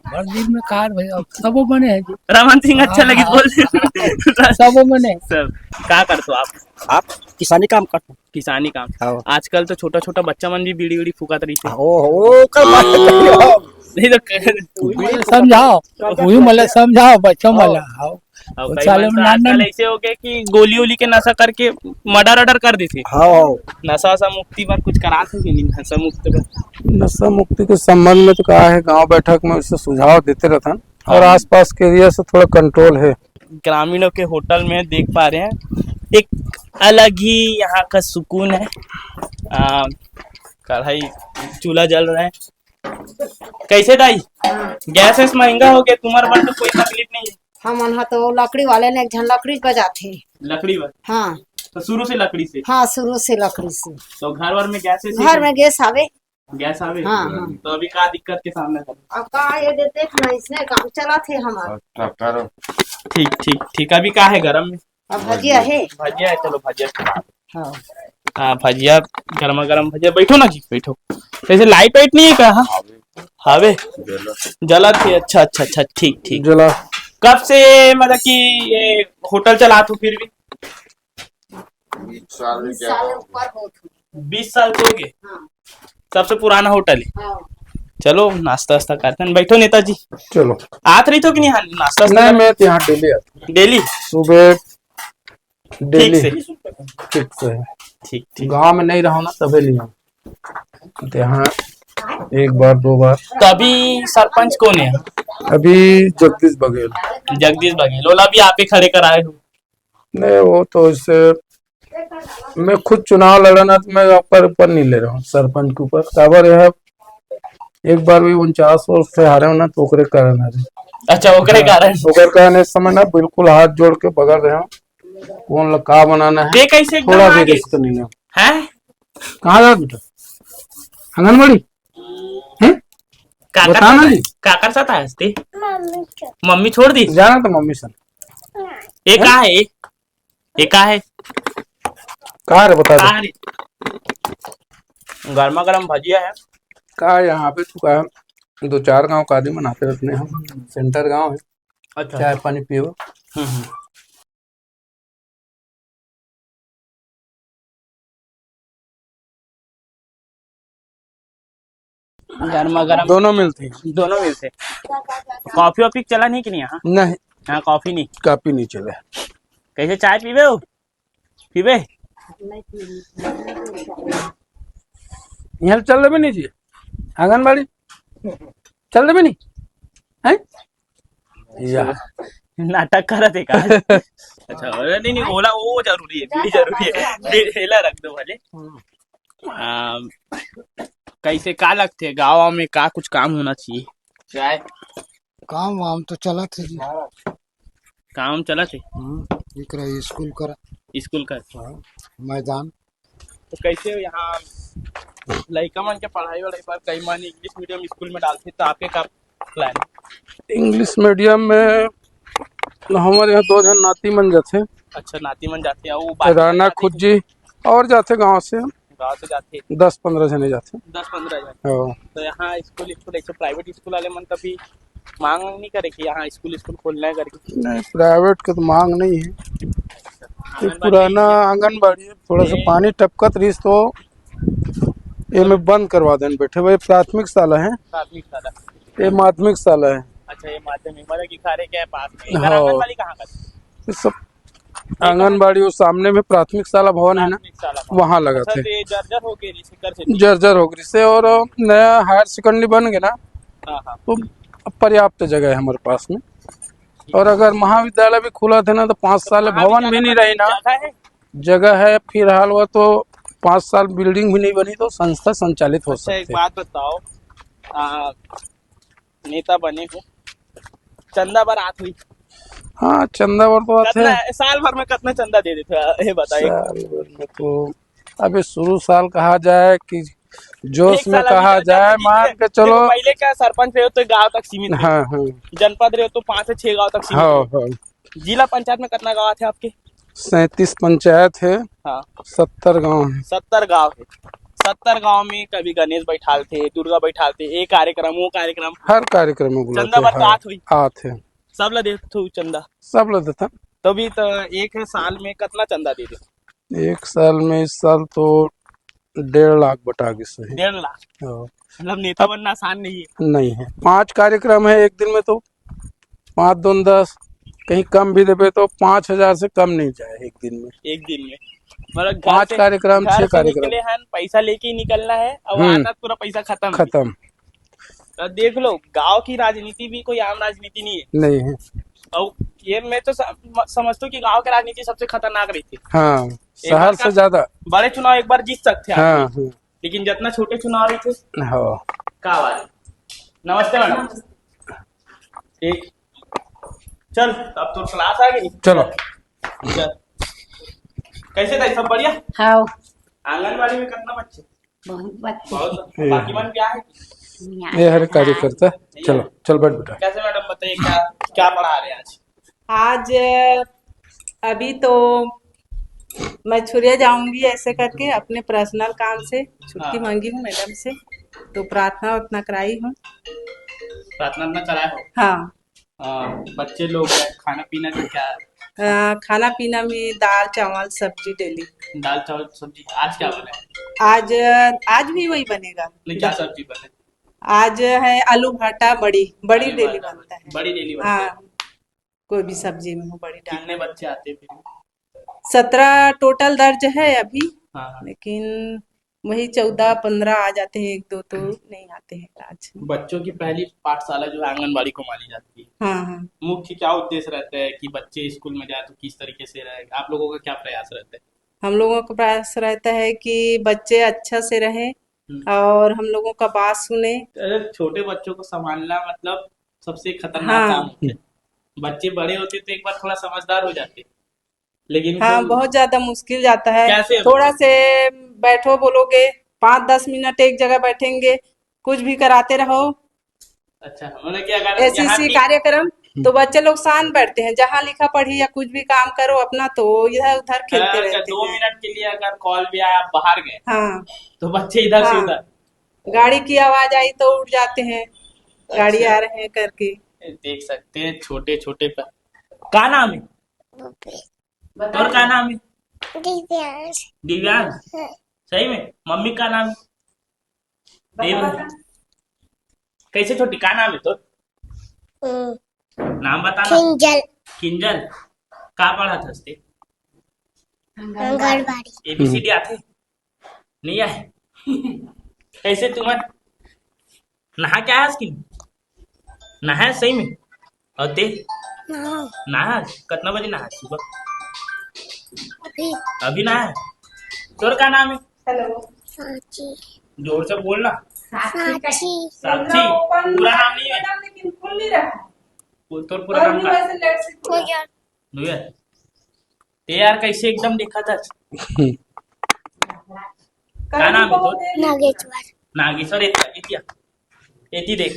हमारे दिल में कार भाई, अब सबो बने हैं जी। रमन सिंह अच्छा हाँ, लगिस हाँ। बोल। सबो बने। सब। का करते हो आप? आप किसानी काम करते हैं। किसानी काम। हाँ। आजकल तो छोटा-छोटा बच्चा मन भी बीड़ी-उड़ी फूकत रहिथे। हाँ, ओ, ओ, कर बात करियो। नहीं तो क-, वही मतलब समझाओ, वही मतलब समझाओ बच्चों हाँ। वाला, हाँ। अब वो कई साले मन तो में आजकल नान-नान ऐसे हो गए कि गोली-वोली के नशा करके मर्डर-वर्डर कर देथे। हाँ। नशा-वशा मुक्ति पर कुछ करात हो कि नहीं? नशा मुक्त पर? नशा मुक्ति के संबंध में तो का है, गांव बैठक में उससे सुझाव देते रहथन और हाँ। आसपास के एरिया से थोड़ा कंट्रोल है। ग्रामीणों के होटल में देख पा रहे हैं, एक अलग ही यहाँ का सुकून है। आ, कढ़ाई, चूल्हा जल रहा है। कैसे दाई? हाँ। गैस वैस महंगा हो गया, तुम्हारे मन तो कोई तकलीफ नहीं है? हमन ह तो लकड़ी वाले ने एक झन लकड़ी बजाथे। लकड़ी वाले? हाँ। तो शुरू से लकड़ी से? हाँ, शुरू से लकड़ी से। तो घर वर में गैस वैस घर है? में गैस आवे। गैस आवे? हाँ, हाँ। तो अभी का दिक्कत के सामना करे? अब का ये दे देख ना, इसने काम चला थे हमारा। ट्रैक्टर। ठीक, ठीक, ठीक। अभी का है गरम में? अब भजिया है। भजिया है, चलो भजिया खा। हाँ। हाँ, भजिया, गरमा गरम भजिया। बैठो ना जी, बैठो। वैसे लाइट वाइट नहीं है का? हाँ? हावे? जलत है। अच्छा, अच्छा, अच्छा, ठीक, ठीक। जला। कब से, मतलब कि ये होटल चलात हो फिर भी? बीस साल में बीस क्या साल हुआ? ऊपर हो चुके। बीस साल तो हो गए? हाँ। सबसे पुराना होटल है। हाँ। चलो, नाश्ता वास्ता करते हैं। बैठो नेताजी। चलो। आत रही तो कि नहीं? हाँ, नाश्ता वास्ता नहीं, कर- मैं तो यहाँ डेली आता हूँ। डेली? सुबह ठीक डेली। से। ठीक से है। ठीक, ठीक। गांव में नहीं रहो ना, तबे नहीं हो। तो यहाँ एक बार, दो बार। तो अभी सरपंच कौन है? अभी जगदीश बघेल। जगदीश बघेल, ओला भी आप ही खड़े कराए हो? नहीं, वो तो इससे मैं खुद चुनाव लड़ा ना, तो मैं ऊपर, ऊपर नहीं ले रहा हूँ सरपंच के ऊपर। काबर है, एक बार भी उनचास वोट से हारे हो ना, तो ओकरे कारण हारे। अच्छा, ओकरे हाँ, कारण। ओकर कारण इस समय ना बिल्कुल हाथ जोड़ के बगल रहे हो, कौन ला का बनाना है, ते कैसे एकदम थोड़ा भी आगे? रिस्क नहीं है। हैं? कहाँ जा बेटा? आंगनबाड़ी? हैं? काकर बताना साथ जी। आए? काकर साथ आए हस्ती? मम्मी छोड़। मम्मी छोड़ दी? जाना तो मम्मी सन। ये का है? ये का है? का रे, बता दे। का रे? गर्मा गर्म भजिया है। का यहाँ पे तू का, दो चार गांव का आदमी बनाते रहते हैं हम। सेंटर गांव है। अच्छा। चाय पानी पियो। हम्म, हम्म। गर्मा गर्म। दोनों मिलते हैं। दोनों मिलते। कॉफी वॉफी चला नहीं कि नहीं यहाँ? नहीं। यहाँ कॉफी नहीं। कॉफी नहीं चले। कैसे, चाय पीबे हो? पीबे? यहाँ चल देबे नहीं जी, आंगनबाड़ी चल देबे नहीं, हैं? या। नाटक करत है का? अच्छा, अरे नहीं, नहीं, ओला, वो जरूरी है, बीड़ी जरूरी है, बीड़ी, एला रख दो भले। आ, कैसे, का लगते है गाँव में का कुछ काम होना चाहिए? चाय। काम वाम तो चलत हे जी। काम चलत हे? हम्म, एक रही स्कूल कर। स्कूल कर। हाँ, मैदान। तो कैसे हो यहाँ लइका मन के पढ़ाई वढ़ाई पर, कई मन इंग्लिश मीडियम स्कूल में डालथे, तो आपके का प्लान? इंग्लिश मीडियम में हमारे यहाँ दो झन नाती मन जाथे। अच्छा, नाती मन जाथे, वो बाकी राना जाथे खुद जी और जाथे गांव से। गांव से जाथे। दस पन्द्रह झने जाथे। दस पन्द्रह झन। हाँ। तो यहाँ स्कूल, स्कूल ऐसे प्राइवेट स्कूल वाले मन कभी मांग नहीं करे कि यहाँ स्कूल, स्कूल खोलना है करके? नहीं, प्राइवेट के तो मांग नहीं है। ये आंगनबाड़ी पुराना है। आंगनबाड़ी है, थोड़ा सा ए- पानी टपकत रहिस तो एमे बंद करवा देन बैठे। भाई, प्राथमिक शाला है। प्राथमिक शाला। ये माध्यमिक शाला है। अच्छा, ये माध्यमिक, मतलब कि खारे के पास में। इधर हाँ। आंगनबाड़ी कहाँ का? ये सब आंगनबाड़ी, वो सामने में प्राथमिक शाला भवन है ना, प्राथमिक शाला भवन। वहाँ लगा अच्छा, थे। तो ये जर्जर हो गई, इसी कर से जर्जर हो गई से, और नया हायर सेकेंडरी बन गया ना, हाँ, हाँ। तो पर्याप्त जगह है हमारे पास में। और अगर महाविद्यालय भी खुला थे ना, तो पाँच साल भवन भी नहीं रही ना। जगह है? जगह है, फिलहाल वो तो पाँच साल बिल्डिंग भी नहीं बनी, तो संस्था संचालित हो अच्छा, एक सकती है। बात बताओ, आ, नेता बने हो, चंदा बर आत हुई? हाँ, चंदा बर तो आते कितना हैं। है? साल भर में कितना चंदा दे देते हो, ये बताइए। साल भर में तो अभी शुरू साल कहा जाए कि जोश एक में साल अभी कहा चल जाए, जाते, ठीक मान है। के चलो। देखो, पहले क्या सरपंच रहे हो तो गांव तक सीमित रहे। हाँ, हाँ। जनपद रहे हो तो पाँच से छह गांव तक सीमित हाँ, रहे। हाँ। जिला पंचायत में कितना गांव थे आपके? सैंतीस पंचायत है, हाँ। सत्तर गांव है। सत्तर गांव है। सत्तर गांव में कभी गणेश बैठाल थे, दुर्गा बैठाल थे, ये कार्यक्रम, वो कार्यक्रम। हर कार्यक्रम में बुलाते चंदा हैं, बर तो हाँ, आत हुई? आत है। सब ला देत हो चंदा? सब ला देता। तो भी तो एक साल में कितना चंदा दे दे? एक साल में, इस साल तो डेढ़ लाख बटा के सही। डेढ़ लाख? हाँ। मतलब नेता अब बनना आसान नहीं है। नहीं है, पांच कार्यक्रम है एक दिन में, तो पाँच दून दस, कहीं कम भी देबे तो पाँच हजार से कम नहीं जाए एक दिन में। एक दिन में, मतलब घर पांच से, कार्यक्रम, घर छह से कार्यक्रम। निकले हैं, पैसा लेके ही निकलना है, और हम्म। आना तो पूरा पैसा खत्म। खत्म। तो देख लो, गांव की राजनीति भी कोई आम राजनीति नहीं है। नहीं है। और ये मैं तो सम-, समझता हूँ कि गांव की राजनीति सबसे खतरनाक रहती है। हाँ, एक शहर बार से का ज्यादा। बड़े चुनाव एक बार जीत सकते हैं हाँ, आदमी, हाँ। लेकिन जितना छोटे चुनाव रहते हैं, हाँ। का बात है? नमस्ते मैडम। ठीक, चल, अब तो क्लास आ गई। चलो। चल। कैसे था, सब बढ़िया? हाँ। आंगनबाड़ी में कितना बच्चे? बहुत बच्चे। बहुत। ये बाकी है। मन क्या है? नहीं ये हर आया। कार्यकर्ता। नहीं चलो, आया। चल बैठ बेटा। कैसे मैडम, बताइए, क्या, क्या पढ़ा रहे हैं आज? आज अभी तो, मैं छुरिया जाऊंगी ऐसे करके अपने पर्सनल काम से छुट्टी हाँ। मांगी हूँ मैडम से, तो प्रार्थना उतना कराई हूँ। प्रार्थना उतना कराए हो? हाँ। आ, बच्चे लोग हैं, खाना पीना का क्या है? आ, खाना पीना में दाल चावल सब्जी डेली। दाल चावल सब्जी। आज क्या बना है? आज, आज भी वही बनेगा। नहीं, क्या सब्जी बने? आज है आलू भाटा, बड़ी, बड़ी आलू डेली भाटा, बनता है। बड़ी डेली बनता है। हाँ, कोई भी सब्जी में हो, बड़ी डाल। कितने बच्चे आते हैं फिर? सत्रह टोटल दर्ज है अभी, हाँ, हाँ। लेकिन वही चौदह पन्द्रह आ जाते हैं, एक दो तो नहीं आते हैं आज। बच्चों की पहली पाठशाला जो है आंगनबाड़ी को मानी जाती है। हाँ, हाँ। मुख्य क्या उद्देश्य रहता है कि बच्चे स्कूल में जाए तो किस तरीके से रहे? आप लोगों का क्या प्रयास रहता है? हम लोगों का प्रयास रहता है कि बच्चे अच्छा से रहें हम्म। और हम लोगों का बात सुने। अरे, छोटे बच्चों को संभालना मतलब सबसे खतरनाक हाँ। काम होता है। बच्चे बड़े होते तो एक बार थोड़ा समझदार हो जाते, लेकिन हाँ, फिर बहुत ज्यादा मुश्किल जाता है। कैसे? थोड़ा से बैठो बोलोगे, पाँच दस मिनट एक जगह बैठेंगे, कुछ भी कराते रहो। अच्छा, मतलब कि अगर ऐसी यहाँ ऐसी की कार्यक्रम, हम्म। तो बच्चे लोग शांत बैठते हैं। जहाँ लिखा पढ़ी या कुछ भी काम करो अपना, तो इधर उधर खेलते अगर रहते दो हैं। मिनट के लिए अगर कॉल भी आया, आप बाहर गए, हाँ। तो बच्चे इधर से हाँ। उधर। गाड़ी की आवाज आई तो उठ जाते हैं, गाड़ी अच्छा। आ रहे हैं करके। देख सकते हैं छोटे छोटे प-, का नाम है? तोर का नाम है? दिव्यांश। दिव्यांश? हाँ। सही में? मम्मी का नाम है? देव। कैसे छोटी, का नाम है तोर? हम्म। नाम बता ना। किंजल। किंजल। का पढ़त हस ते? आंगनबाड़ी। एबीसीडी आथे? नहीं आए? कैसे तुमन नहा के आयस कि नहीं? नहाए सही में? और ते? नहा। नहा? कितना बजे नहा सुबह? अभी। अभी नहा? तोर का नाम है? हेलो। साक्षी। जोर से बोलना। साक्षी। साक्षी। पूरा नाम नहीं है? लेकिन खुल नहीं रहा। बोल, तोर पूरा नाम का? हो गया। हो गया। ते यार, कैसे एकदम देखा था? का नाम है तोर? नागेश्वर। नागेश्वर, एती, एती देख।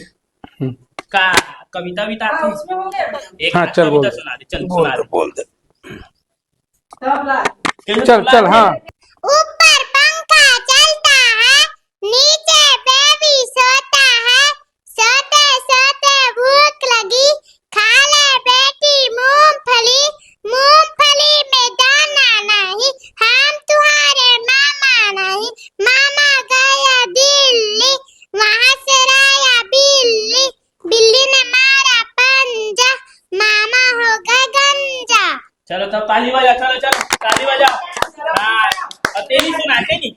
हम्म। का कविता विता आती? एक हाँ, चल, कविता बोल दे। सुना दे, चल, बोल सुना दे, दे। बोल दे। चल, चल, हाँ। ऊपर पंखा चलता है, नीचे बेबी सोता है, सोते सोते भूख लगी, खा ले बेटी मूंगफली, मूंगफली में दाना नहीं, हम तुम्हारे मामा नहीं, मामा गया दिल्ली, वहां से लाया बिल्ली, बिल्ली ने मारा पंजा, मामा हो गए गंजा। चलो, सब ताली बजा, चलो, चलो, ताली बजा। हाँ, और तेरी सुना, तेरी।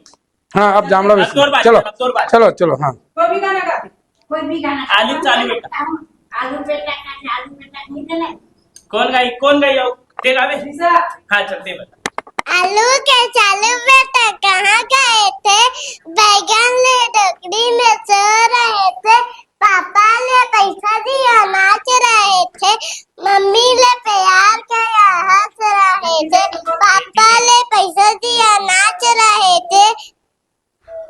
हाँ, अब जामला भी अब तोर बारी, चलो, अब तोर बारी। चलो, चलो, हाँ। कोई भी गाना गा दे। कोई भी गाना। आलू चालू बेटा। आलू बेटा का, आलू बेटा नहीं देना। कौन गाई, कौन गाई हो? ते गावे? हाँ, चल, ते बता। आलू के चालू बेटा कहाँ गए थे? बैगन ले टोकरी में सो रहे थे। पापा ले पैसा दिया, नाच रहे थे। मम्मी ले प्यार किया, हंस रहे थे। पापा ले पैसा दिया, नाच रहे थे।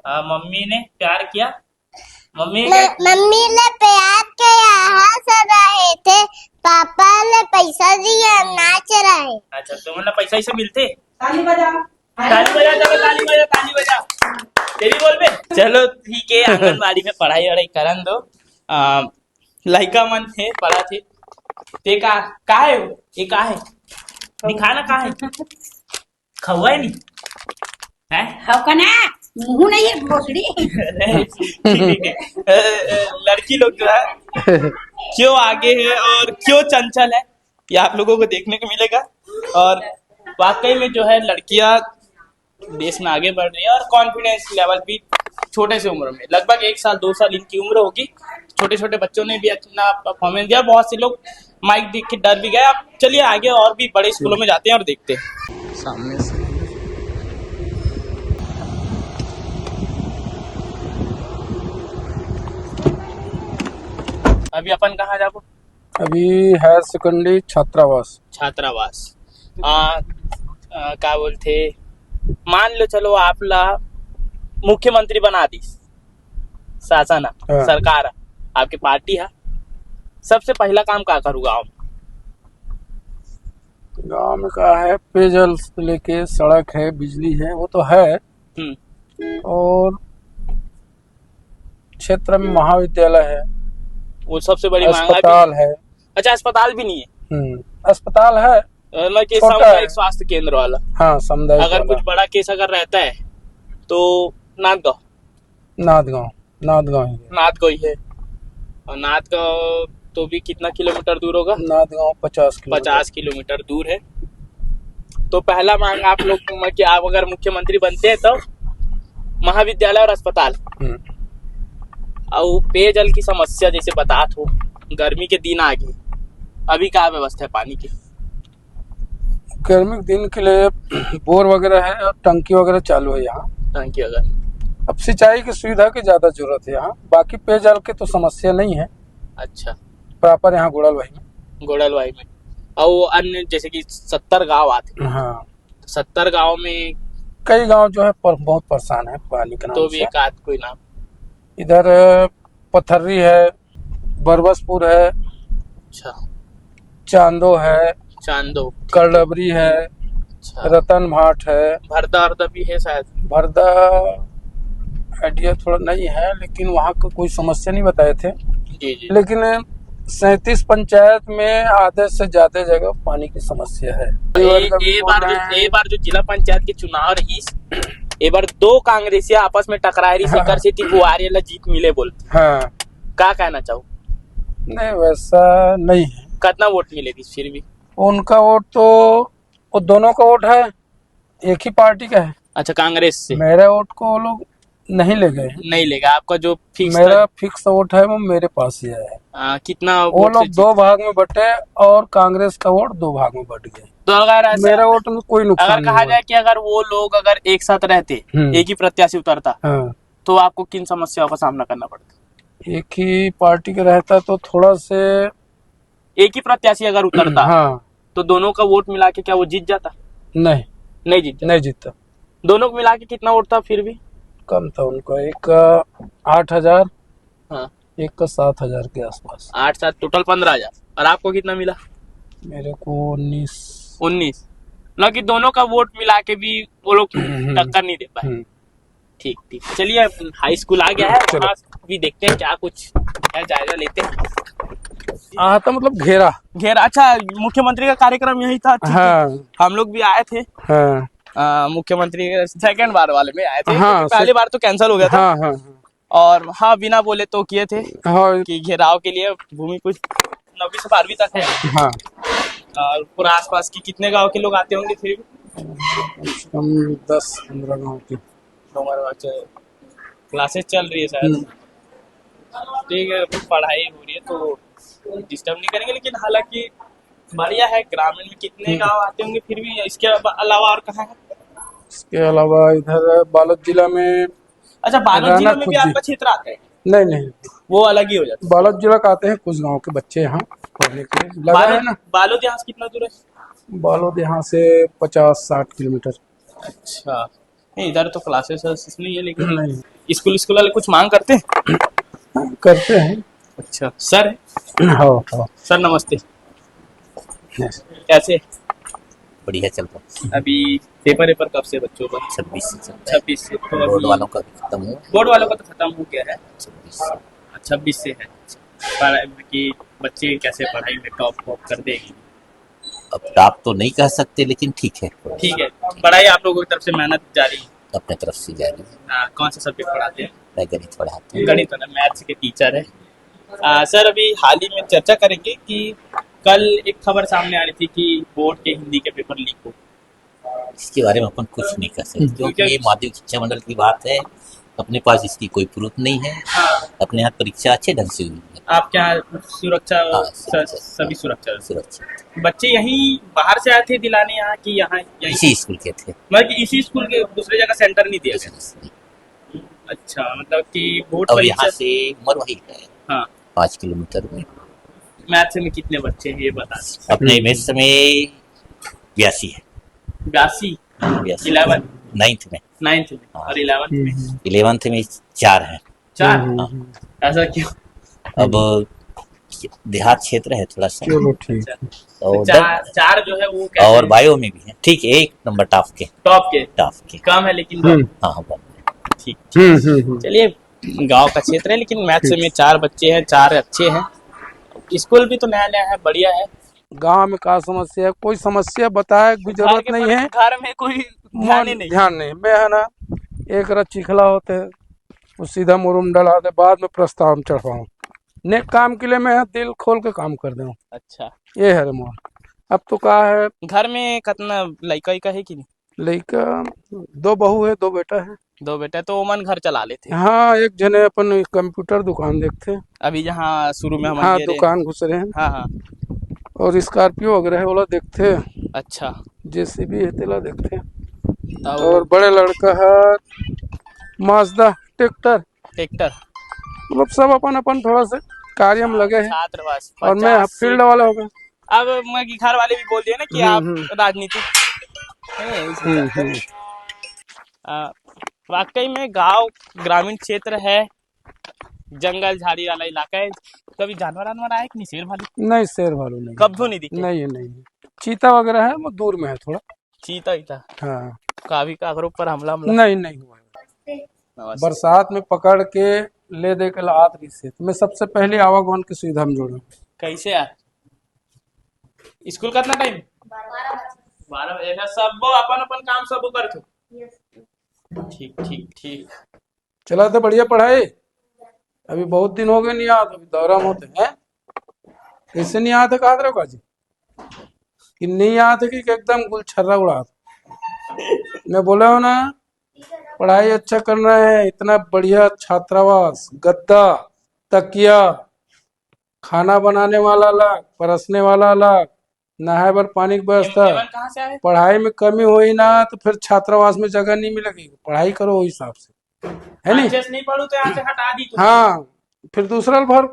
हाँ, मम्मी ने प्यार किया। मम्मी म-, के मम्मी ले प्यार किया, हंस रहे थे। पापा ले पैसा दिया, नाच रहे। अच्छा, तो मतलब पैसा ऐसे मिलते? ताली बजा। ताली बजा, चलो, ताली बजा, ताली बजा। तेरी बोल बे। चलो, ठीक है, आंगनबाड़ी में पढ़ाई वढ़ाई करन दो। आ, लइका मन थे, पढ़ा थे। ते का, का है वो? ये का है? दिखा ना, का है? खवा है नहीं? है? हव का ना? मुंह नहीं है, भोसड़ी। ठीक है। अ, अ, लड़की लोग जो है, क्यों आगे है और क्यों चंचल है, ये आप लोगों को देखने को मिलेगा। और वाकई में जो है, लड़कियां देश में आगे बढ़ रही है और कॉन्फिडेंस लेवल भी छोटे से उम्र में, लगभग एक साल, दो साल इनकी उम्र होगी, छोटे छोटे बच्चों ने भी अपना परफॉर्मेंस दिया। बहुत से लोग माइक देख के डर भी गए। अब चलिए आगे और भी बड़े स्कूलों में जाते हैं और देखते हैं सामने से। अभी अपन कहाँ जाबो? अभी हायर सेकेंडरी छात्रावास। छात्रावास। आ, आ, का बोलथे, मान लो, चलो, आप ला मुख्यमंत्री बना दी शासन ह, हाँ। सरकार ह, आपके पार्टी ह, सबसे पहला काम का करू गाँव में? गाँव में का है, पेयजल से लेके सड़क है, बिजली है, वो तो है। हम्म। और क्षेत्र में महाविद्यालय है, वो सबसे बड़ी महंगाई भी अस्पताल है। अच्छा, अस्पताल भी नहीं है? हम्म, अस्पताल है, मतलब कि छोटा सामुदायिक है। स्वास्थ्य केंद्र वाला। हाँ, सामुदायिक अगर वाला। कुछ बड़ा केस अगर रहता है तो नांदगांव। नांदगांव, नांदगांव ही है। नांदगांव ही है। और नांदगांव तो भी कितना किलोमीटर दूर होगा? नांदगांव पचास किलोमीटर। पचास किलोमीटर दूर है। तो पहला मांग आप लोग म-, कि आप अगर मुख्यमंत्री बनते हैं तो महाविद्यालय और अस्पताल। हम्म। और पेयजल की समस्या जैसे बतात हो, गर्मी के दिन आ गए, अभी का व्यवस्था है पानी की? गर्मी के दिन के लिए बोर वगैरह है और टंकी वगैरह चालू है यहाँ। टंकी वगैरह। अब सिंचाई की सुविधा की ज्यादा जरूरत है यहाँ, बाकी पेयजल की तो समस्या नहीं है। अच्छा। प्रॉपर यहाँ गोड़लवाही में। गोड़लवाही में। और वो अन्य जैसे कि सत्तर गांव आते हैं। हाँ। तो सत्तर गांव में कई गांव जो है पर, बहुत परेशान है पानी के नाम तो भी से। एक आध कोई नाम। इधर पथर्री है, बरबसपुर है, अच्छा। चांदो है, चांदो। करडबरी है, अच्छा। रतन भाट है। भरदा अर्दा भी है शायद। भरदा आइडिया थोड़ा नहीं है, लेकिन वहाँ का कोई समस्या नहीं बताए थे। जी, जी। लेकिन सैंतीस पंचायत में आधे से ज्यादा जगह पानी की समस्या है। ये, ये बार जो, ये बार जो जिला पंचायत के चुनाव रही, ये बार दो कांग्रेसिया आपस में टकराए रही, हाँ। सेकर सेती कुआरे ला जीत मिले बोल। हाँ। का कहना चाहो? नहीं, वैसा नहीं है। कितना वोट मिले रही फिर भी? उनका वोट तो, वो दोनों का वोट है, एक ही पार्टी का है। अच्छा, कांग्रेस से। मेरा वोट को वो लोग नहीं ले गए। नहीं ले गए। आपका जो फिक्स मेरा था? फिक्स वोट है, वो मेरे पास ही है। आ, कितना वो वोट लोग से दो जीत? भाग में बटे और कांग्रेस का वोट दो भाग में बट गया। तो अगर ऐसा, मेरा वोट में कोई नुकसान अगर नहीं कहा हुआ। जाए कि अगर वो लोग अगर एक साथ रहते, हम्म। एक ही प्रत्याशी उतरता, हाँ। तो आपको किन समस्याओं का सामना करना पड़ता? एक ही पार्टी का रहता तो थोड़ा से एक ही प्रत्याशी अगर उतरता, हाँ। तो दोनों का वोट मिला के क्या वो जीत जाता? नहीं। नहीं जीत जाता। नहीं जीतता। दोनों को मिला के कितना वोट था फिर भी? कम था उनका, एक, अ, आठ हजार, हाँ। एक का सात हजार के आसपास। आठ सात, total पन्द्रह हजार। और आपको कितना मिला? मेरे को उन्नीस। उन्नीस। ना कि दोनों का वोट मिला के भी वो लोग हम्म। टक्कर नहीं दे पाए। हम्म। ठीक, ठीक। चलिए, अब हाई स्कूल आ गया है, चलो। वहाँ भी देखते हैं क्या कुछ है, जायजा लेते हैं। हाँ, तो मतलब घेरा। घेरा, अच्छा, मुख्यमंत्री का कार्यक्रम यही था, ठीक है। हाँ। हम लोग भी आए थे। हाँ। अ, मुख्यमंत्री के सेकंड बार वाले में आए थे, हाँ, क्योंकि पहली से- बार तो cancel हो गया था। हाँ, हाँ, हाँ। और हाँ, बिना बोले तो किए थे हाँ। कि घेराव के लिए भूमि कुछ नौवीं से बारहवीं तक है। हाँ। और पूरा आसपास की कितने गांव के लोग आते होंगे फिर भी? कम से कम दस पन्द्रह गांव के। डोंगरगढ़ से classes चल रही है शायद। हम्म। ठीक है, पढ़ाई हो रही है तो disturb नहीं करेंगे, लेकिन हालांकि बढ़िया है, ग्रामीण में कितने हम्म। गांव आते होंगे फिर भी। इसके अलावा और कहाँ है? इसके अलावा इधर बालोद जिला में अच्छा, बालोद जिला में भी खुज्जी। आपका क्षेत्र आता है? नहीं, नहीं। वो अलग ही हो जाता है। बालोद जिला का आते हैं कुछ गांव के बच्चे यहाँ पढ़ने के लिए। लगा है बालोद, ना? बालोद यहाँ से कितना दूर है? बालोद यहाँ से पचास साठ किलोमीटर। अच्छा, नहीं, इधर तो classes वैसेस नहीं है, लेकिन नहीं। स्कूल, स्कूल वाले कुछ मांग करते हैं? हाँ, करते हैं। अच्छा, सर है? हाँ, हाँ। सर, नमस्ते। Yes। कैसे? बढ़िया चल रहा है। अभी पेपर वेपर कब से बच्चों का? छब्बीस से चल रहा है। छब्बीस से, तो बोर्ड अभी वालों का भी खत्म हुआ। बोर्ड वालों का तो खत्म हो गया है। छब्बीस से। छब्बीस से है। पर कि बच्चे कैसे पढ़ाई में top वॉप कर देंगे? अब top तो नहीं कह सकते, लेकिन ठीक है। ठीक है, पढ़ाई आप लोगों की तरफ से मेहनत जारी है? अपने तरफ से जारी है। हाँ, कौन सा subject पढ़ाते हैं? मैं गणित पढ़ाता हूँ। गणित वाला, maths के teacher है। आ, सर, अभी हाल ही में चर्चा करेंगे कि कल एक खबर सामने आ रही थी कि बोर्ड के हिंदी के पेपर लीक हो। इसके बारे में अपन कुछ नहीं कर सकते, हम्म। क्योंकि क्योंकि ये माध्यमिक शिक्षा मंडल की बात है, अपने पास इसकी कोई प्रूफ नहीं है। हाँ। अपने यहाँ परीक्षा अच्छे ढंग से हुई है। आपके यहाँ सुरक्षा, हाँ, स-, सुरक्षा। सभी सुरक्षा? सुरक्षा। बच्चे यहीं बाहर से आए थे दिलाने यहाँ कि यहाँ, यहीं? इसी स्कूल के थे। मतलब कि इसी स्कूल के, दूसरे जगह सेंटर नहीं दिया गया? दूसरे से। अच्छा, मतलब कि बोर्ड और परीक्षा यहाँ से उम्र वही है, हाँ। पाँच किलोमीटर में। मैथ में कितने बच्चे हैं, ये बता दीजिए। अपने हम्म। मैथ्स में बयासी है। बयासी? हाँ, बयासी। इलेवन? नाइन्थ में। नाइन्थ में। हाँ। और इलेवंथ में? हम्म। इलेवंथ में चार हैं। चार? हम्म, हाँ। हम्म। ऐसा क्यों? अब देहात क्षेत्र है थोड़ा सा। चलो, ठीक है। अच्छा। और तो चार, उधर चार जो है वो कैसे? और बायो में भी है, ठीक है, एक नंबर टॉप के। टॉप के? टॉप के। कम है लेकिन हम्म। हाँ, हाँ, कम है। ठीक। हम्म, हम्म, हम्म। चलिए, गांव का क्षेत्र है, लेकिन मैथ्स ठीक। में चार बच्चे हैं, चार अच्छे हैं। स्कूल भी तो नया नया है, बढ़िया है। गांव में का समस्या है? कोई समस्या बताए की घर जरूरत के नहीं पर-, है। घर में कोई ध्यान ही मन नहीं। ध्यान नहीं। मैं है ना, एक रात चिखला होते हैं, वो सीधा मुरुम डला दे, बाद में प्रस्ताव में चढ़वाऊं। नेक काम के लिए मैं है, दिल खोल के काम कर दूं। अच्छा। ये है रे मोर। अब तो का है? घर में कितना लइका, लइका है कि नहीं? लइका, दो बहू है, दो बेटा है। दो बेटा, तो ओमन घर चला लेथे। हाँ, एक जने अपन computer दुकान देखथे। अभी जहाँ शुरू में हमन हाँ, गे रहे। दुकान घुस रहे हैं। हाँ, हाँ। और Scorpio वगैरह है, ओला देखथे। अच्छा। JCB है, तेला देखथे। तब और बड़े लड़का है Mazda tractor। Tractor। मतलब सब अपन, अपन थोड़ा सा कार्य में लगे हैं। छात्र बस, और मैं पचास field वाला हो गया। अब मैं कि घर वाले भी बोल दिए ना कि हम्म, आप हम्म। राजनीतिक हैं, इस हम्म, हिसाब से। हम्म। आ, वाकई में गांव, ग्रामीण क्षेत्र है, जंगल झाड़ी वाला इलाका है। कभी जानवर वानवर आए कि नहीं, शेर भालू? नहीं, शेर भालू नहीं। कभी नहीं दिखे? नहीं, नहीं। चीता वगैरह है, वो दूर में है थोड़ा। चीता ईता? हाँ। कभी काकरो पर हमला हमला? नहीं, नहीं हुआ है। नमस्ते। बरसात में पकड़ के ले दे के लात रहिसे, तो मैं सबसे पहले आवागमन की सुविधा में जोड़ूं। कैसे यार? स्कूल कितना टाइम? बारह बजे। बारह बजे का सब वो अपन अपन काम सब वो करथे। Yes। ठीक, ठीक, ठीक। चला तो बढ़िया पढ़ाई। अभी बहुत दिन हो गए नहीं आत, अभी दौरा में होते हैं। कैसे नहीं आते, कहा रहे हो काजी? कि नहीं आते कि एकदम गुलछर्रा उड़ात। मैं बोला हूं ना, पढ़ाई अच्छा करना है, इतना बढ़िया छात्रावास, गद्दा, तकिया, खाना बनाने वाला अलग, परसने वाला अलग, नहाए बर पानी की व्यवस्था। एमन कहाँ से आए? पढ़ाई में कमी होई ना, तो फिर छात्रावास में जगह नहीं मिलेगी। पढ़ाई करो वही हिसाब से, है नहीं? अच्छे से नहीं पढ़ू तो यहाँ से हटा दी तुम। हाँ, फिर दूसरा भर।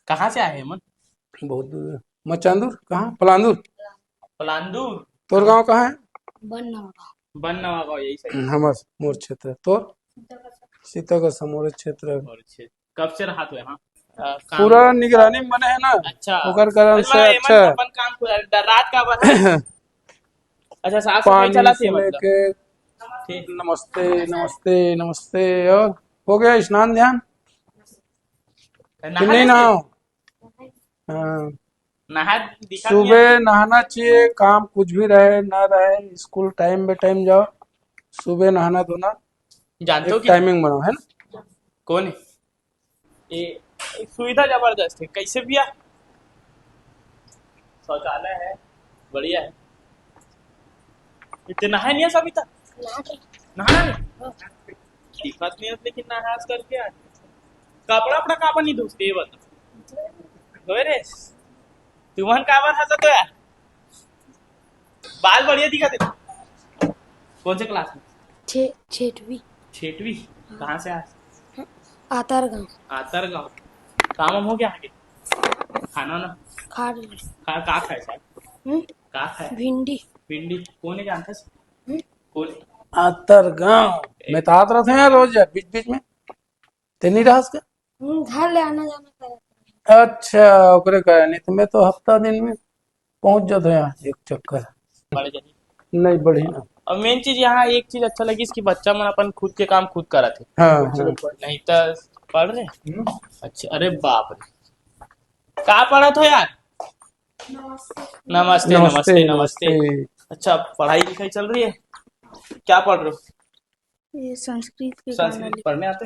कहाँ से आए एमन? बहुत दूर। मचांदुर कहाँ? पलांदुर। पलांदुर। तोर गांव कहाँ है? बन नवा गांव। बन नवा गांव, यही सही। हमर, मोर क्षेत्र। तोर? सीताकर्षा मोर क्षेत्र। मोर क्षेत्र। कब से रहत हो यहाँ? अ, काम पूरा निगरानी में बने है ना, अच्छा। ओकर कारण से। अच्छा। अपन काम पूरा रात का बना। अच्छा, साफ सफाई चला थी मतलब। ठीक। नमस्ते, नमस्ते, नमस्ते। और हो गया स्नान ध्यान? नहा नहीं, नहाओ। हाँ। नहा दिखा सुबह नहाना चाहिए, काम कुछ भी रहे ना रहे, स्कूल टाइम बे टाइम जाओ, सुबह नहाना धोना। जानते हो कि टाइमिंग बनाओ, है ना? कौन है? ये एक सुविधा जबरदस्त है। कैसे भैया? शौचालय है, बढ़िया है। इतने नहाए नहीं है अभी तक? नहा है। दिखत नहीं है, लेकिन नहा करके आ। कपड़ा अपना काबर नहीं धोते, ये बता। धोए रे। तुमन काबर हंसत हो यार? बाल बढ़िया दिखत हे। कौन से क्लास में? छे-, छेठवीं। छेठवीं? हाँ। कहाँ से आए? हाँ, आतर गाँव। आतर गाँव। काम वाम हो गया आगे? खाना ना? खा लिया। का, का खाए साहब? हम्म? का खाए? भिंडी। भिंडी। कौन है जानता है? हम्म? कौन? आतर गाँव। मैं तो आत रहते हैं यार रोज यार, बीच बीच में। ते नहीं रहा उसका? हम्म, घर ले आना जाना करे। अच्छा, ओकरे कारण नहीं तो मैं तो हफ्ता दिन में पहुंच जाता यहाँ एक चक्कर। बढ़ जाही। नहीं बढ़ी ना। और मेन चीज यहाँ एक चीज अच्छा लगी, इसकी बच्चा मन अपन खुद के काम खुद करत हे। हाँ, हाँ। नहीं तो पढ़ रहे। हम्म। अच्छा, अरे बाप रे, का पढ़त हो यार? नमस्ते, नमस्ते, नमस्ते, नमस्ते, नमस्ते। नमस्ते। अच्छा, पढ़ाई लिखाई चल रही है, क्या पढ़ रहे हो? ये संस्कृत के संस्कृत गाना लिख- पढ़ने आते?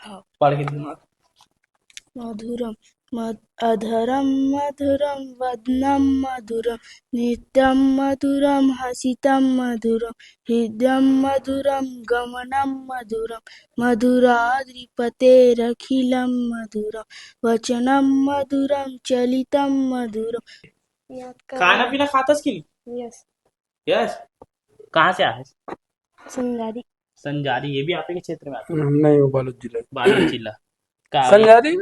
हाँ। पढ़ के दिमाग। मधुरम मध-, अधरम मधुरम वदनम मधुरम, नृत्यम मधुरम हसितम मधुरम, हृदयम मधुरम गमनम मधुरम, मधुराद्रिपतेरखिलम मधुरम, वचनम मधुरम चलितम मधुरम। याद कर। खाना पीना खातस कि नहीं? यस। यस। कहाँ से आए? संजारी। संजारी, ये भी आप ही के क्षेत्र में आता है? नहीं, वो बालोद जिला। बालोद जिला। का संजारी?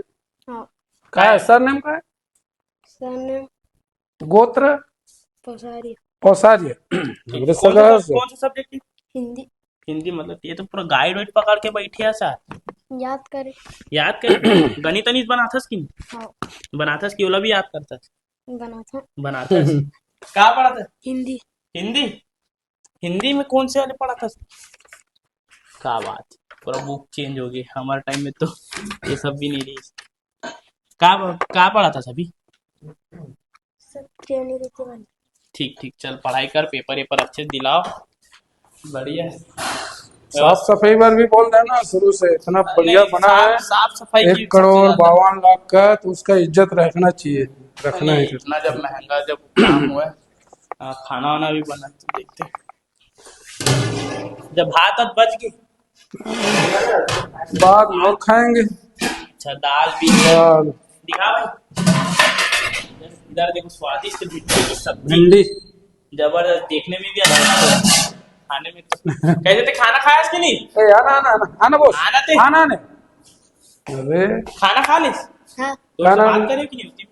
हाँ। का है? सरनेम का है? सरनेम? गोत्र? पोसारिया। पोसारिया। ठीक। हमरे कौन सा सगा सब-, से। कौन सा सब्जेक्ट है? हिंदी। हिंदी, मतलब ये तो पूरा गाइड वाइड पकड़ के बैठे हैं सर। याद करे। याद करे। गणित अनित बनाथस कि नहीं? हाँ। बनाथस कि ओला भी याद करथस? बनाथस। बनाथस। का पढ़ाथस? हिंदी। हिंदी? हिंदी में कौन से वाले पढ़ाथस? का बात, पूरा बुक चेंज हो गई। हमारे टाइम में तो ये सब भी नहीं रही। का, का पढ़ाथस अभी? सब चेंज नहीं रहते मन। ठीक, ठीक, चल पढ़ाई कर, पेपर वेपर अच्छे से दिलाओ। बढ़िया। साफ सफाई पर भी बोल देना शुरू से, इतना बढ़िया नहीं, बना साफ, है। साफ सफाई की एक करोड़ बावन लाख का, तो उसका इज्जत रखना चाहिए, रखना नहीं, ही चाहिए। इतना जब महंगा जब काम हुआ है, आ, खाना वाना भी बना तो देखते हैं। जब भात वात बच गई, बाद में और खाएंगे। अच्छा, दाल भी। दाल। दिखा भाई, इधर देखो, स्वादिष्ट भिंडी की सब्जी। भिंडी। जबरदस्त, देखने में भी अच्छा है, खाने में तो। कैसे थे, खाना खाया कि नहीं? ए, आना, आना, आना, आना boss। आना थे। आना ने। अरे। खाना खा लिस? हाँ। तो का नाम बात है? करे कि नहीं होती?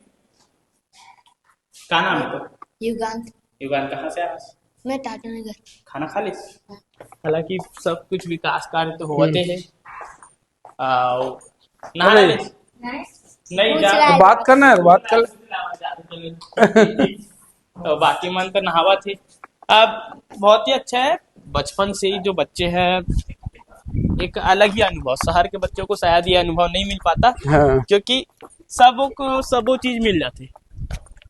का नाम है तो? युगांत। युगांत, कहाँ से आया? मैं टाटानगर। खाना खा लिस? हाँ। हालांकि सब कुछ विकास कार्य तो होते हम्म। हैं। आ, नहा अरे। ले। नहीं पूछ जा। रहा है। बात करना है, बात कर। तो बाकी मन तो नहावत हे। अब बहुत ही अच्छा है, बचपन से ही जो बच्चे हैं, एक अलग ही अनुभव, शहर के बच्चों को शायद ये अनुभव नहीं मिल पाता, हाँ। क्योंकि सबो को सबो चीज मिल जाती।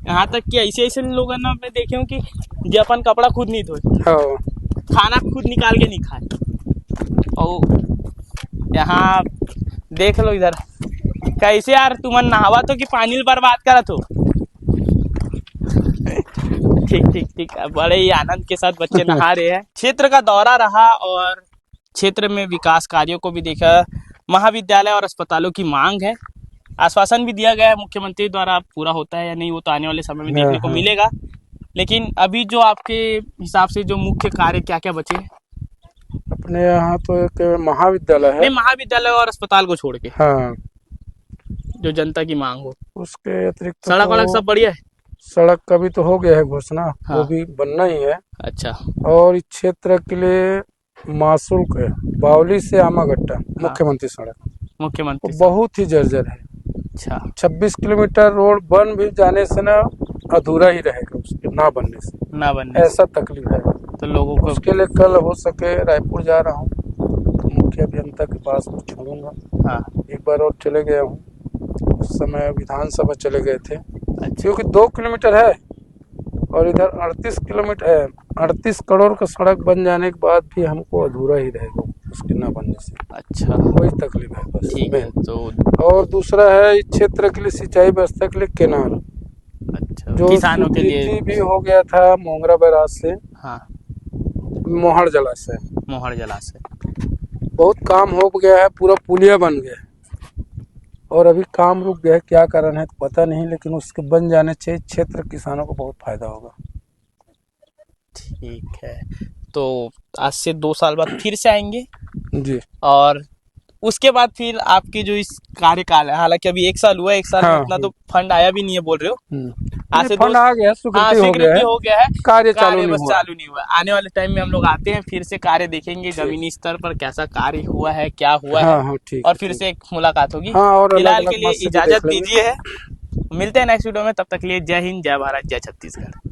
यहाँ तक कि ऐसे ऐसे लोगों ना मैं देखे हूँ कि जे अपन कपड़ा खुद नहीं धोए, हाँ। खाना खुद निकाल के नहीं खाए। और यहाँ देख लो इधर, कैसे यार तुमन नहावत हो कि पानी ल बर्बाद करत हो? ठीक, ठीक, ठीक। अब बड़े ही आनंद के साथ बच्चे नहा रहे हैं। क्षेत्र का दौरा रहा और क्षेत्र में विकास कार्यों को भी देखा। महाविद्यालय और अस्पतालों की मांग है, आश्वासन भी दिया गया है मुख्यमंत्री द्वारा, अब पूरा होता है या नहीं, वो तो आने वाले समय में हाँ, देखने को हाँ। मिलेगा। लेकिन अभी जो आपके हिसाब से जो मुख्य कार्य क्या क्या बचे हैं? अपने यहाँ तो एक महाविद्यालय है। नहीं, महाविद्यालय और अस्पताल को छोड़ के। हाँ, जो जनता की मांग हो। उसके अतिरिक्त सड़क तो वड़क सब बढ़िया है? सड़क का भी तो हो गया है घोषणा, हाँ। वो भी बनना ही है। अच्छा। और इस क्षेत्र के लिए माशुल्क है, बावली से आमागट्टा मुख्यमंत्री सड़क, वो मुख्यमंत्री सड़क। बहुत ही जर्जर है। अच्छा। छब्बीस किलोमीटर रोड बन भी जाने से ना, अधूरा ही रहेगा उसके ना बनने से, ना बनने से। ऐसा तकलीफ है। तो लोगों को उसके लिए कल हो सके रायपुर जा रहा हूँ, मुख्य अभियंता के पास में छोड़ूंगा। हाँ। एक बार और चले गया हूँ, उस समय विधानसभा चले गए थे, अच्छा। क्योंकि दो किलोमीटर है और इधर अड़तीस किलोमीटर है। अड़तीस करोड़ का सड़क बन जाने के बाद भी हमको अधूरा ही रहेगा उसके ना बनने से, अच्छा। वही तकलीफ है बस ठीक है। main। तो और दूसरा है इस क्षेत्र के लिए सिंचाई व्यवस्था के लिए केनाल, अच्छा, जो किसानों के लिए। स्वीकृति भी हो गया था मोंगरा बैराज से हाँ, मोहर जलाशय, मोहर जलाशय। बहुत काम हो गया है, पूरा पुलिया बन गया है और अभी काम रुक गया है। क्या कारण है पता नहीं, लेकिन उसके बन जाने से क्षेत्र किसानों को बहुत फायदा होगा। ठीक है, तो आज से दो साल बाद फिर से आएंगे जी। और उसके बाद फिर आपकी जो इस कार्यकाल है, हालांकि अभी एक साल हुआ है, एक साल में हाँ, उतना तो हम्म। फंड आया भी नहीं है बोल रहे हो। हम्म। आज से फंड दो आ गया, हाँ, स्वीकृति हो गया स्वीकृति है, हो गया है, कार्य चालू कार्य नहीं बस हुआ। चालू नहीं हुआ। आने वाले टाइम में हम लोग आते हैं फिर से कार्य देखेंगे, ठीक। जमीनी स्तर पर कैसा कार्य हुआ है, क्या हुआ हाँ है, हाँ, ठीक और है, फिर ठीक। से एक मुलाकात होगी। हाँ, और अलग फिलहाल अलग के लिए मस्जिद इजाजत देख लेंगे। दीजिए है, मिलते हैं नेक्स्ट वीडियो में, तब तक के लिए जय हिंद, जय भारत, जय छत्तीसगढ़।